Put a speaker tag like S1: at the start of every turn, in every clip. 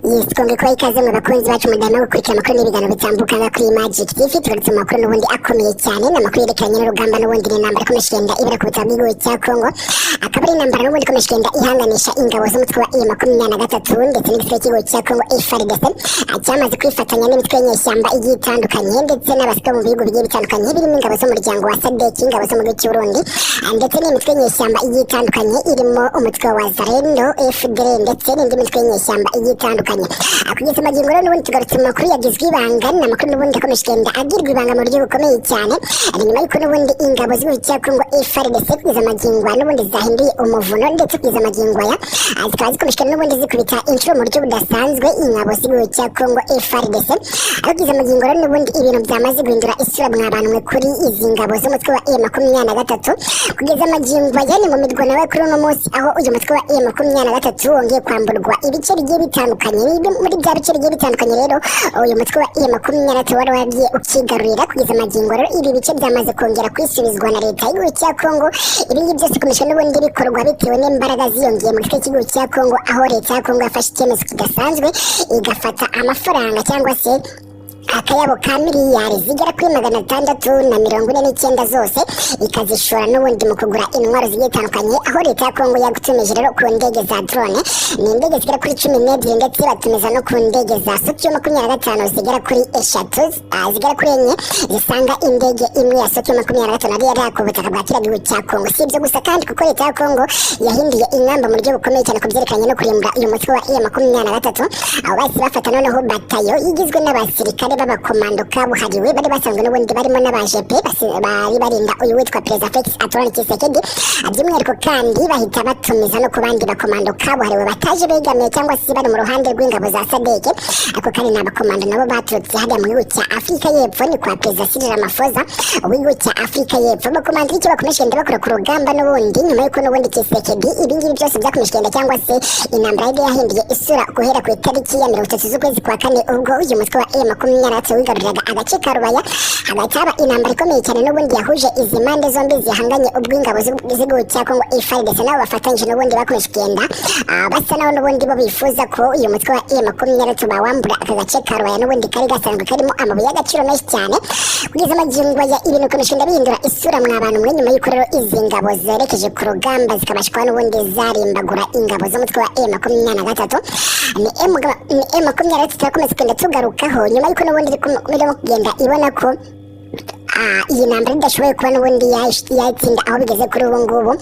S1: Twongeye kubaha ikaze mu bakunzi bacu mudahema gukurikira amakuru n'ibiganiro bitambuka nga kuri Magic TV. Tugarutse mu makuru n'ubundi akomeye cyane, ni amakuru yerekeranye n'urugamba n'ubundi n'intambara ikomeje kugenda ibera ku butaka bw'igihugu cya Congo, akaba ari intambara n'ubundi ikomeje kugenda ihanganisha ingabo z'umutwe wa M23 ndetse n'igisirikare cy'igihugu cya Congo FARDC, cyamaze kwifatanya n'imitwe y'inyeshyamba igiye itandukanye ndetse n'abasirikare mu bihugu bigiye bitandukanye, birimo ingabo z'umuryango wa SADC, ingabo zo mu gihugu cy'u Burundi, ndetse n'imitwe y'inyeshyamba igiye itandukanye irimo umutwe wa Wazalendo, FDLR ndetse n'indi mitwe y'inyeshyamba igiye itandukanye. Kugeza magingo rero n'ubundi tugarutse mu makuru yagizwe ibanga, ni amakuru n'ubundi akomeje kugenda agirwa ibanga mu buryo bukomeye cyane. Ni nyuma y'uko n'ubundi ingabo z'igihugu cya Congo FARDC kugeza magingo aya n'ubundi zahinduye umuvuno, ndetse kugeza magingo aya zikaba zikomeje n'ubundi zikubita inshuro mu buryo budasanzwe ingabo z'igihugu cya Congo FARDC, aho kugeza magingo rero n'ubundi ibintu byamaze guhindura isura mwa bantu mwe kuri izi ngabo z'umutwe wa M23. Kugeza magingo aya ni mu mirwano yabaye kuri uno munsi, aho uyu mutwe wa M23 wongeye kwamburwa ibice bigiye bitandukanye. Muri bya bice bigiye bitandukanye rero uyu mutwe wa M23 wari wagiye ukigarurira, kugeza magingo rero ibi bice byamaze kongera kwisubizwa na leta y'igihugu cya Congo. Ibi ngibi byose bikomeje n'ubundi bikorwa bitewe n'imbaraga ziyongeye mu gice cy'igihugu cya Congo, aho leta ya Congo yafashe icyemezo kidasanzwe, igafata amafaranga cyangwa se akayabo ka miliyari zigera kuri 649 zose, ikazishora n'ubundi mu kugura intwaro zigiye zitandukanye, aho leta ya Kongo yagutumije rero ku ndege za drone, ni indege zigera kuri 12, ndetse batumiza no ku ndege za Sukhoi 25 zigera kuri eshatu, zigera kuri enye zisanga indege imwe ya Sukhoi 25 yari yari ku butaka bwa kiriya gihugu cya Kongo. Si ibyo gusa kandi, kuko leta ya Kongo yahinduye ingamba mu buryo bukomeye cyane ku byerekeranye no kurimbura uyu mutwe wa M23, aho bahise bafata noneho batayo igizwe n'abasirikare b'abakomando kabuhariwe bari basanzwe n'ubundi barimo n'abajepe bari barinda uyu witwa Perezida Felix Antoine Tshisekedi. By'umwihariko kandi bahita batumiza no ku bandi bakomando kabuhariwe bataje begamiye cyangwa se bari mu ruhande rw'ingabo za SADC, ariko kandi ni abakomando nabo baturutse hariya mu gihugu cya Afurika y'Epfo, ni kwa Perezida Cyril Ramaphosa w'igihugu cya Afurika y'Epfo. Abakomando icyo bakomeje kugenda bakora ku rugamba n'ubundi nyuma y'uko n'ubundi Tshisekedi ibi ngibi byose byakomeje kugenda cyangwa se intambara yari yahinduye isura guhera ku itariki ya 30 z'ukwezi kwa kane, ubwo uyu mutwe wa M23 wigaruriraga agace ka Rubaya, hagahita haba intambara ikomeye cyane n'ubundi yahuje izi mpande zombi zihanganye, ubwo ingabo z'igihugu cya Congo FARDC nabo bafatanyije n'ubundi bakomeje kugenda basa naho n'ubundi bo bifuza ko uyu mutwe wa M23 bawambura aka gace ka Rubaya n'ubundi kari gasanzwe karimo amabuye y'agaciro menshi cyane. Kugeza magingo aya ibintu bikomeje kugenda bihindura isura mwa bantu mwe, nyuma y'uko rero izi ngabo zerekeje ku rugamba zikabasha kuba n'ubundi zarimbagura ingabo z'umutwe wa M23. Ni M23 turakomeza kugenda tugarukaho nyuma y'uko n'ubundi irimo kugenda ibona ko iyi ntambara idashoboye kuba n'ubundi yayitsinda aho bigeze kuri ubu ngubu,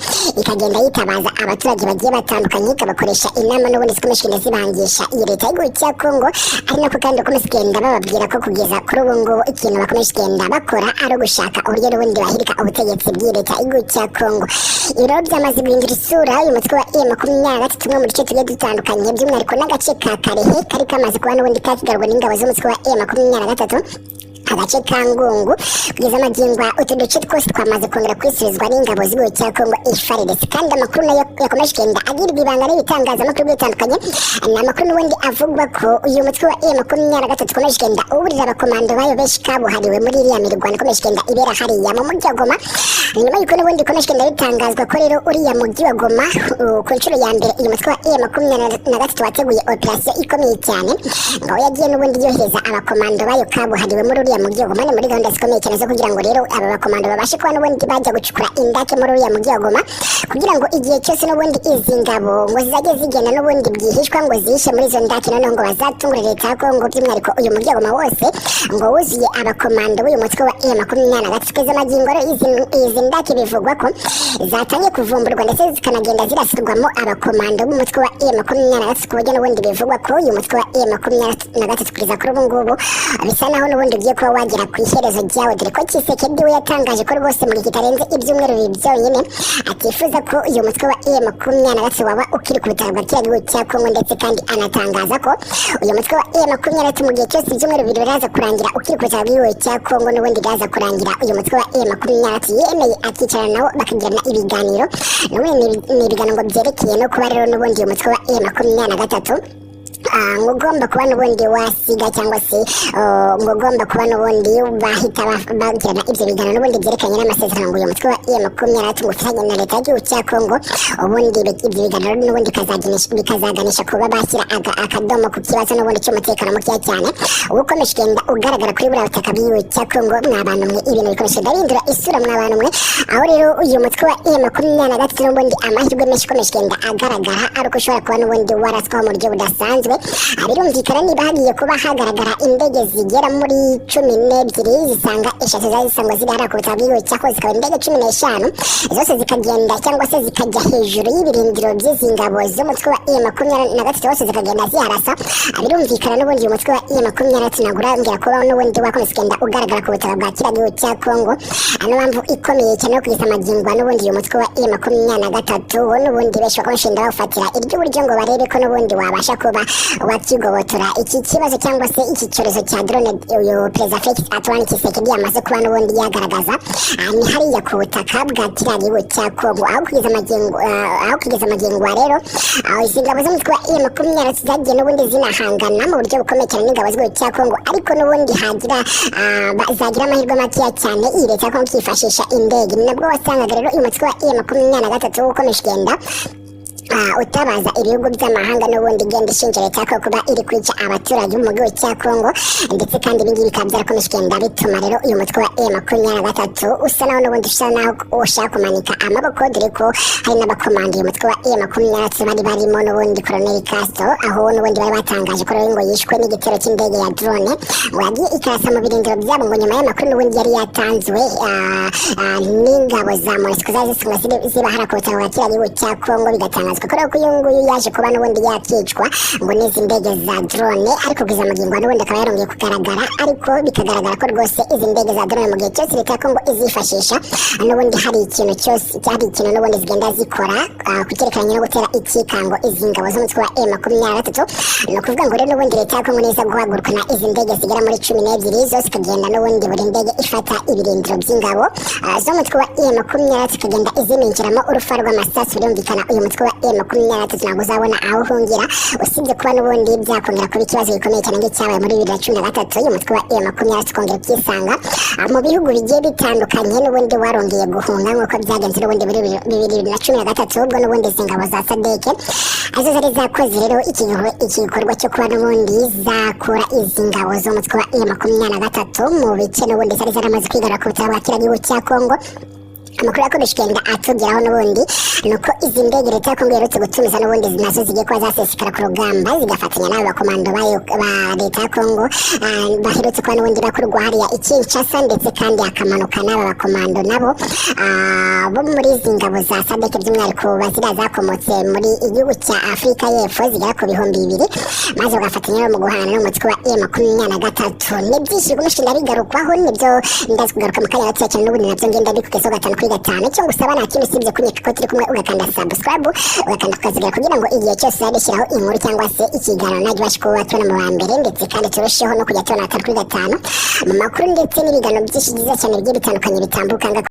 S1: ikagenda yitabaza abaturage bagiye batandukanye, ikabakoresha inama n'ubundi zikomeje kugenda zibangisha iyi leta y'igihugu cya Congo, ari nako kandi bakomeza kugenda bababwira ko kugeza kuri ubu ngubu ikintu bakomeje kugenda bakora ari ugushaka uburyo n'ubundi bahirika ubutegetsi bw'iyi leta y'igihugu cya Congo. Ibi rero byamaze guhindura isura uyu mutwe wa M23 tumwe mu duce tugiye dutandukanye, by'umwihariko n'agace ka Kalehe kari kamaze kuba n'ubundi kakigarurwa n'ingabo z'umutwe wa M23, agace ka Ngungu. Kugeza magingo aya utu duce twose twamaze kongera kwisubizwa n'ingabo z'igihugu cya Congo FARDC. Kandi amakuru nayo yakomeje kugenda agirwa ibanga n'ibitangazamakuru bitandukanye, ni amakuru n'ubundi avugwa ko uyu mutwe wa M23 ukomeje kugenda uburira abakomando bayo benshi kabuhariwe muri iriya mirwano ikomeje kugenda ibera hariya mu mujyi wa Goma, nyuma y'uko n'ubundi ikomeje kugenda bitangazwa ko rero uriya mujyi wa Goma ku nshuro ya mbere uyu mutwe wa M23 wateguye operasiyo ikomeye cyane, ngo yagiye n'ubundi yohereza abakomando bayo kabuhariwe muri uriya mujyi wa Goma. Ni muri gahunda zikomeye cyane zo kugira ngo rero aba bakomando babashe kuba n'ubundi bajya gucukura indake muri uriya mujyi wa Goma, kugira ngo igihe cyose n'ubundi izi ngabo ngo zizajye zigenda n'ubundi bwihishwa ngo zihishe muri izo ndake, noneho ngo bazatungure leta ya Kongo, by'umwihariko uyu mujyi wa Goma wose ngo wuzuye abakomando b'uyu mutwe wa M23. Kugeza magingo rero izi ndake bivugwa ko zatangiye kuvumburwa ndetse zikanagenda zirasirwamo abakomando b'umutwe wa M23, ku buryo n'ubundi bivugwa ko uyu mutwe wa M23 kugeza kuri ubu ngubu bisa naho n'ubundi ugiye kuba wagera ku iherezo ryawo, dore ko Tshisekedi we yatangaje ko rwose mu gihe kitarenze ibyumweru 2 byonyine atifuza ko uyu mutwe wa M23 waba ukiri ku butaka bwa kiriya gihugu cya Kongo, ndetse kandi anatangaza ko uyu mutwe wa M23 mu gihe cyose ibyumweru 2 biraza kurangira ukiri ku butaka bw'igihugu cya Kongo, n'ubundi biraza kurangira uyu mutwe wa M23 yemeye akicarana nabo bakagirana ibiganiro. N'ubundi ni ibiganiro ngo byerekeye no kuba rero n'ubundi uyu mutwe wa M23 ngo ugomba kuba n'ubundi wasiga cyangwa se ngo ugomba kuba n'ubundi bahita bagirana ibyo biganiro n'ubundi byerekeranye n'amasezerano ngo uyu mutwe wa M23 ngo ufitanye na leta y'igihugu cya Congo. Ubundi ibyo biganiro n'ubundi bikazaganisha kuba bashyira akadomo ku kibazo n'ubundi cy'umutekano mukeya cyane ukomeje kugenda ugaragara kuri buriya butaka bw'igihugu cya Congo. Mwa bantu mwe, ibintu bikomeje kugenda bihindura isura, mwa bantu mwe, aho rero uyu mutwe wa M23 n'ubundi amahirwe menshi ukomeje kugenda agaragara ari uko ushobora kuba n'ubundi waraswaho mu buryo budasanzwe. Birumvikana, niba hagiye kuba hagaragara indege zigera muri 12, zisanga eshatu zari zisanzwe ziri hariya ku butaka bw'igihugu cya Congo, zikaba indege 15, zose zikagenda cyangwa se zikajya hejuru y'ibirindiro by'izi ngabo z'umutwe wa M23, zose zikagenda ziharasa. Birumvikana n'ubundi uyu mutwe wa M23 ntabwo urambwira kuba n'ubundi wakomeza kugenda ugaragara ku butaka bwa kiriya gihugu cya Congo. Ano mpamvu ikomeye cyane yo kugeza amagingo n'ubundi uyu mutwe wa M23 wo n'ubundi benshi bakomeje bawufatira iry'uburyo ngo barebe ko n'ubundi wabasha kuba wakigobotora iki kibazo cyangwa se iki cyorezo cya drone uyu Perezida Felix Antoine Tshisekedi yamaze kuba n'ubundi yagaragaza. Ni hariya ku butaka bwa kiriya gihugu cya Congo, aho kugeza amagingo rero izi ngabo z'umutwe wa M23 zagiye n'ubundi zinahangana mu buryo bukomeye cyane n'ingabo z'igihugu cya Congo, ariko n'ubundi hagira zagira amahirwe makeya cyane iyi leta ya Congo ikifashisha indege. Ni nabwo wasangaga rero uyu mutwe wa M23 ukomeje kugenda utabaza ibihugu by'amahanga n'ubundi igenda ishinja leta ya Congo kuba iri kwica abaturage bo mu gihugu cya Congo. Ndetse kandi ibi ngibi bikaba byarakomeje kugenda bituma rero uyu mutwe wa M23 usa naho n'ubundi usa naho ushaka kumanika amaboko, dore ko hari n'abakomanda uyu mutwe wa M23 bari barimo n'ubundi Colonel Castro, aho n'ubundi bari batangaje ko rero ngo yishwe n'igitero cy'indege ya drone ngo yagiye ikarasa mu birindiro byabo, ngo nyuma y'amakuru n'ubundi yari yatanzwe n'ingabo za MONUSCO zari zisanzwe ziba hariya ku butaka bwa kiriya gihugu cya Congo. Bigatangazwa ko rero ko uyu nguyu yaje kuba n'ubundi yakicwa ngo n'izi ndege za drone, ariko kugeza magingo n'ubundi akaba yarongeye kugaragara, ariko bikagaragara ko rwose izi ndege za drone mu gihe cyose leta ya Congo izifashisha n'ubundi hari ikintu cyose, hari ikintu n'ubundi zigenda zikora ku cyerekeranye no gutera ikikango izi ngabo z'umutwe wa M23. Ni ukuvuga ngo rero n'ubundi leta ya Congo neza guhagurukana izi ndege zigera muri 12, zose ikagenda n'ubundi buri ndege ifata ibirindiro by'ingabo z'umutwe wa M23, ikagenda iziminjiramo urufa rw'amasasu. Birumvikana, uyu mutwe wa M23 ntabwo uzabona aho uhungira, usibye kuba n'ubundi byakongera kuba ikibazo gikomeye cyane nk'icyabaye muri 2013, uyu mutwe wa M23 ukongera ukisanga mu bihugu bigiye bitandukanye n'ubundi warongeye guhunga, nk'uko byagenze n'ubundi muri 2013, ubwo n'ubundi izi ngabo za SADC azo zari zakoze rero iki gikorwa cyo kuba n'ubundi zakura izi ngabo z'umutwe wa M23 mu bice n'ubundi zari zaramaze kwigarura ku butaka bwa kiriya gihugu cya Congo. Amakuru yakomeje kugenda atugeraho n'ubundi ni uko izi ndege leta ya Kongo iherutse gutumiza n'ubundi nazo zigiye kuba zasesekara ku rugamba, zigafatanya n'abo bakomando bayo ba leta ya Kongo baherutse kuba n'ubundi bakurwa hariya i Kinshasa, ndetse kandi hakamanuka n'aba bakomando nabo bo muri izi ngabo za SADC, by'umwihariko baziriya zakomotse muri igihugu cya Afurika y'Epfo, zigera ku 2000, maze bagafatanya rero mu guhangana n'umutwe wa M23. Ni byinshi bikomeje kugenda bigarukwaho, nibyo ndazi kugaruka mu kanya gatoya cyane, n'ubundi nabyo ngenda bikugezaho gatanu kuri gatanu. Icyo ngusaba nta kindi usibye kunyeka ko turi kumwe, ugakanda subscribe, ugakanda ukazigera, kugira ngo igihe cyose uzajya inkuru cyangwa se ikiganiro najya ubashe kuba watubona mu ba mbere, ndetse kandi turusheho no kujya tubona gatanu kuri gatanu mu makuru ndetse n'ibiganiro byinshi byiza cyane bigiye bitandukanye bitambuka.